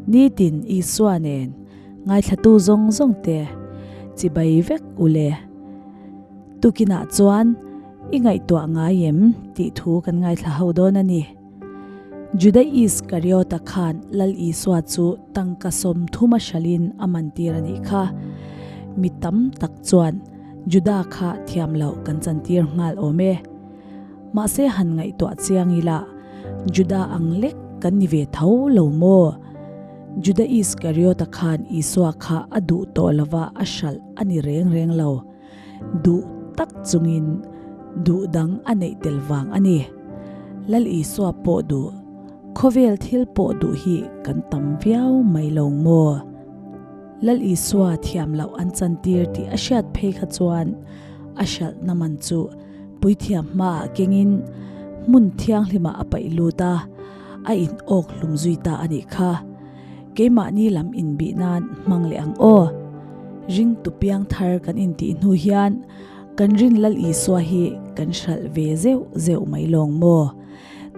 Nitin Isua nen ngaithlatu zawng zawng te chibai vek u le. Tukinah chuan i ngaihtuah ngai em tih thu kan ngaithla ho dawn a ni. Juda Iskariota khan Lal Isua chu tangka 30 a hralhin a mantir a nih kha. Mi tam tak chuan Juda kha thiam loh kan chantir nghal awm e. Mahse han ngaihtuah chiang ila, Juda ang lek kan ni ve tho lo maw? Juda Iskariota khan Isua kha a duh tawh lova a hralh a ni reng reng lo. Duh tak chungin duh dang a neih tel vang a ni. Lal Isua pawh duh, khawvel thil pawh duh hi kan tam viau mai lo maw? Lal Isua thiam loh an chantir tih a hriat phei kha chuan a hralhna man chu puithiam hmaah kengin hmun thianghlimah a paih lut a, a in awk hlum zui ta a nih kha. Keimahni lam inbih nan hmang leh ang aw. Ringtu piang thar kan intih hnu hian kan rin Lal Isua hi kan hralh ve zeuh zeuh mai lawng maw?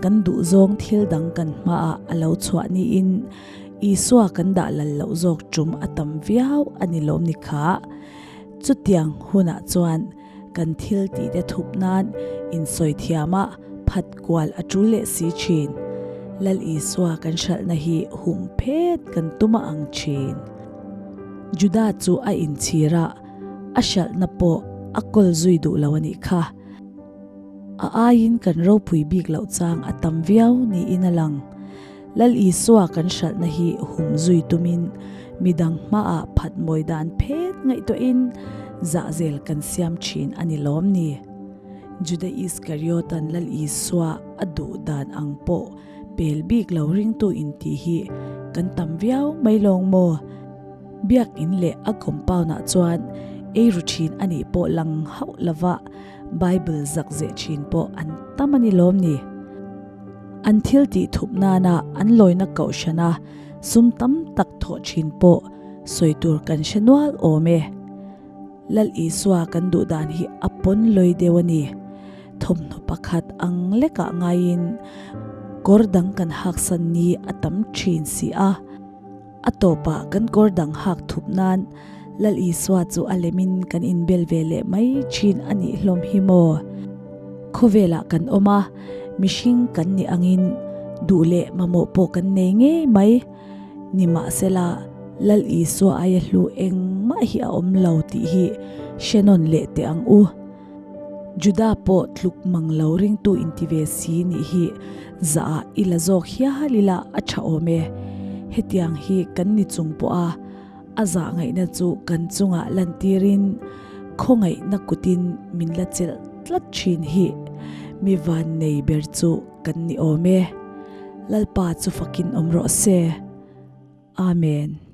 Kan duhzawng thil dang kan hmaah a lo chhuah niin Isua kan dah lal loh zawk tum a tam viau a ni lawm ni kha. Chutiang hunah chuan kan thil tih te thup nan insawi thiam a, phat kual a tul leh si thin. Lal Isua kan hralhna hi hum phet kan tum a ang thin. Juda chu a inchhir a, a hralhna pawh a kawl zui duh lo a nih kha. A aiin kan ropui bik loh chang a tam viau niin a lang. Lal Isua kan hralhna hi hum zui tumin midang hmaah phat mawi dan phet ngaihtuahin zahzel kan siam thin a ni lawm ni? Juda Iskariotan Lal Isua a duh dan ang pawh pel bik lo ringtu intih hi kan tam viau mai lawng maw? Biakin leh a compound-ah chuan eiru thin a nih pawh lang hauh lova Bible zak zeh thin pawh an tam a ni lawm ni? An thil tih thup nana an lawina kohhrana sum tam tak thawh thin pawh sawi tur kan hre nual awm e. Lal Isua kan duh dan hi a pawn lawi deuh a ni. Thawmhnaw pakhat ang lekah ngaiin kawr dang kan hak san ni a tam thin si a. A tawpah kan kawr dang hak thup nan Lal Isua chu a lemin kan inbel ve leh mai thin a nih hlawm hi maw? Khawvelah kan awm a, mihring kan nih angin duh leh mamawh pawh kan nei ngei mai. Nimahsela, Lal Isua aia hlu engmah hi a awm lo tih hi hre nawn leh teh ang u. Juda pawh tluk mang lo ringtu inti ve si nih hi zah ah i la zawk hial ila a tha awm e. Hetiang hi kan ni chung pawh a, a zah ngaihna chu kan chungah lantirin khawngaihna kutin min la chelh tlat thin hi mi van nei ber chu kan ni awm e. Lalpa chu fakin awm rawh se. Amen.